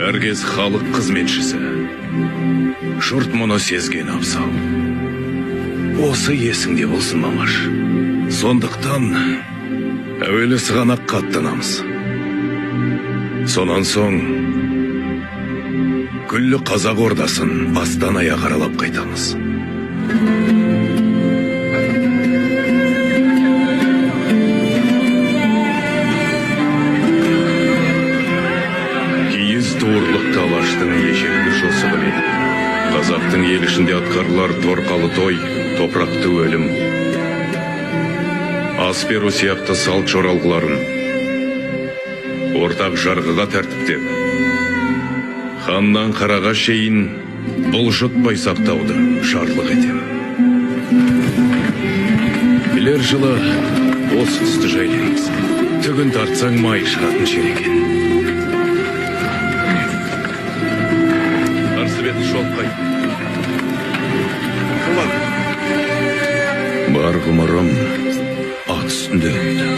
Әркез халық қызметшісі. Жұрт мұны сезген абзал. Осы есіңде болсын, Мамаш. Сондықтан әуелі Сығанаққа аттанамыз. Сонан соң күллі қазақ ордасын бастан аяқ аралап қайтамыз. Киіз туырлықты алаштың ежелгі жосығымен қазақтың ел ішінде атқарылар торқалы той, топырақты өлім, ас беру сияқты салт жоралғыларын ортақ жарғыға тәртіптеп, ханнан қараға шейін бұлжытпай сақтауды жарлық етем. Келер жылы осы түсті жайлаймыз. Түгін тартсаң май шығатын жер екен. Қарсы бетін шолып. Бар ғұмырым ат үстінде өтті.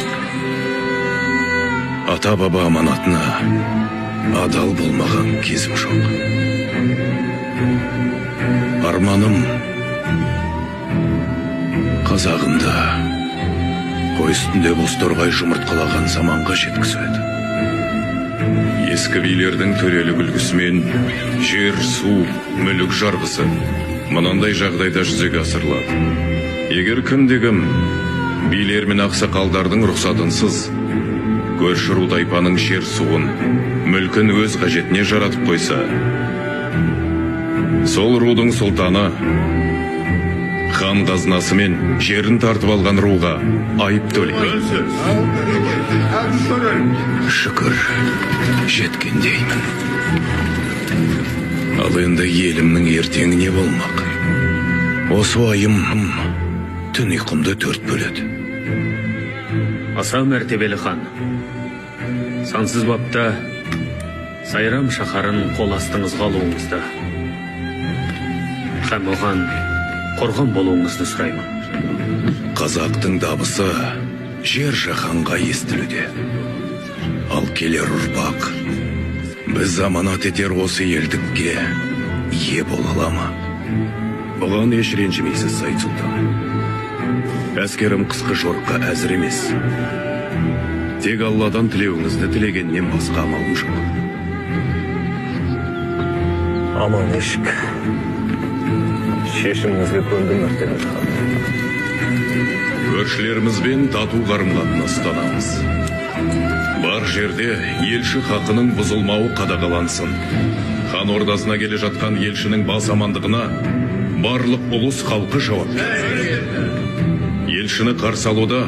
Ата-баба аманатына адал болмаған кезім жоқ. Арманым қазағымды қой үстінде бозторғай жұмыртқалаған заманға жеткізу еді. Ескі билердің төрелік үлгісімен жер, су, мүлік жарғысы мынандай жағдайда жүзеге асырылады. Егер кімде-кім билер мен ақсақалдардың рұқсатынсыз көрші ру тайпаның жер суын, мүлкін өз қажетіне жаратып қойса, сол рудың сұлтаны хан қазынасы мен жерін тартып алған руға айып төлейді. Шүкір, жеткендеймін. Ал енді елімнің ертеңі не болмақ? Осы уайым түн ұйқымды төрт бөледі. Аса мәртебелі хан, сансыз бапта Сайрам шаһарын қол астыңызға алуыңызды һәм оған қорған болуыңызды сұраймын. Қазақтың дабысы жер жаһанға естілуде. Ал келер ұрпақ біз аманат етер осы елдікке ие бола ала ма? Бұған еш ренжімейсіз, Саид сұлтан. Әскерім қысқы жорыққа әзір емес. Тек Алладан тілеуіңізді тілегеннен басқа амалым жоқ. Аман ешік. Шешіміңізге көндім, мәртебелі хан. Көршілерімізбен тату қарым-қатынас ұстанамыз. Бар жерде елші хақының бұзылмауы қадағалансын. Хан ордасына келе жатқан елшінің бас амандығына барлық ұлыс халқы жауапкер. Елшіні қарсы алуда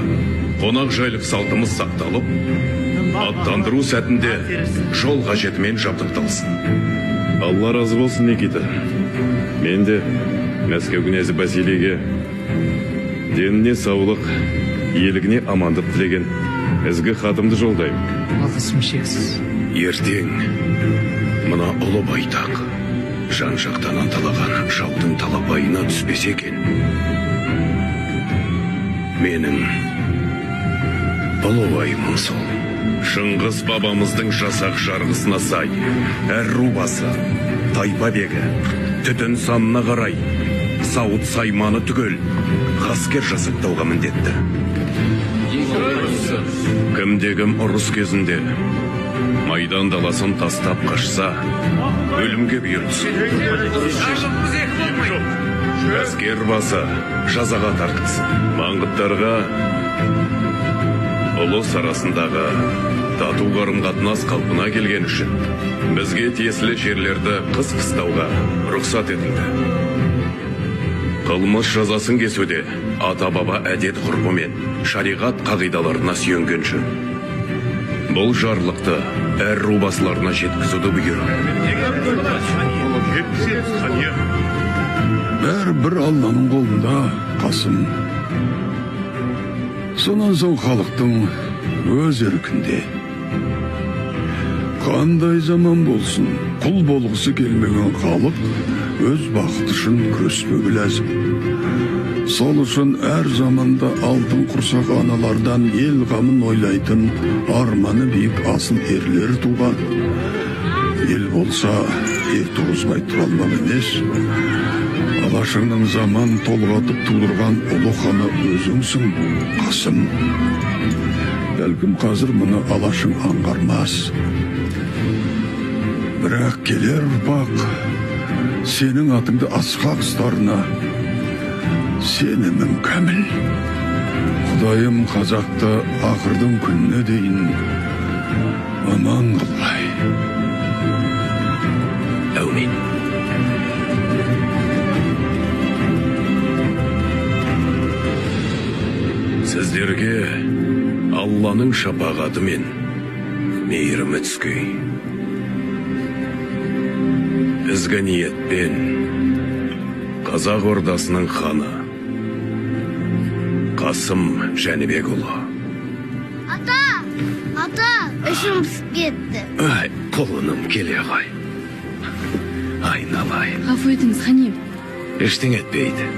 қонақ жайлық салтымыз сақталып, аттандыру сәтінде жол қажетімен жабдықталсын. Алла разы болсын, Никита. Мен де Мәскеу князі Василийге деніне саулық, елігіне амандық тілеген ізгі хатымды жолдаймын. Алғысым шексіз. Ертең мына ұлы байтақ жан-жақтан анталаған жаудың талапайына түспесе екен. Менің ұлы уайымым сол. Шыңғыс бабамыздың жасақ жарғысына сай, әр ру басы, тайпа бегі, түтін санына қарай, сауыт сайманы түгел ғаскер жасақтауға міндетті. Кімде-кім ұрыс кезінде майдан даласын тастап қашса, өлімге бұйыртсын. Әскер басы жазаға тартылсын. Маңғыттарға ұлыс арасындағы тату қарым-қатынас қалпына келген үшін бізге тиесілі жерлерді қыс қыстауға рұқсат етілді. Қылмыс жазасын кесуде ата-баба әдет ғұрпы мен шариғат қағидаларына сүйенген жөн. Бұл жарлықты әр ру басыларына жеткізуді бұйырамын. Бәрі бір Алланың қолында, Қасым. Сонан соң халықтың өз еркінде. Қандай заман болсын, құл болғысы келмеген халық өз бақыты үшін күреспегі ләзім. Сол үшін әр заманда алтын құрсақ аналардан ел қамын ойлайтын арманы биік асыл ерлер туған. Ел болса, ер тұрғызбай тұра алмақ емес. Алашыңның заман толғатып тудырған ұлы ханы өзіңсің, Қасым. Бәлкім қазір мұны Алашың аңғармас. Бірақ келер ұрпақ сенің атыңды асқақ ұстарына сенімім кәміл. Құдайым қазақты ақырдың күніне дейін аман қылғай. Әумин. Сіздерге Алланың шапағаты мен мейірімі түскей. Ізгі ниетпен Қазақ ордасының ханы Қасым Жәнібекұлы. Ата, ата, ішім пісіп кетті. Ай, құлыным, келе ғой. Айналайын. Ғафу етіңіз, ханым. Ештеңе етпейді.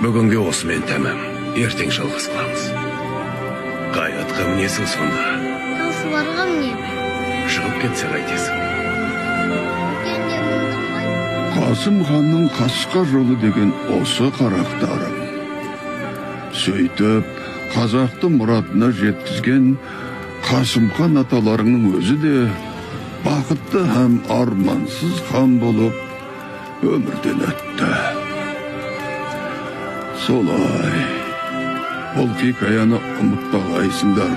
Бүгінге осымен тәмам. Ертең жалғыз қыламыз. Қай атқа мінесің сонда? Таушыларға мінемін. Шығып кетсе қайтесің? Үлкенге міндім ғой. Қасым ханның қасқа жолы деген осы, қарақтарым. Сөйтіп, қазақты мұратына жеткізген Қасым хан аталарыңның өзі де бақытты һәм армансыз хан болып өмірден өтті. Солай, бұл хикаяны ұмытпағайсыңдар,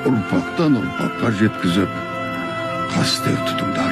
ұрпақтан ұрпаққа жеткізіп, қастер тұтыңдар.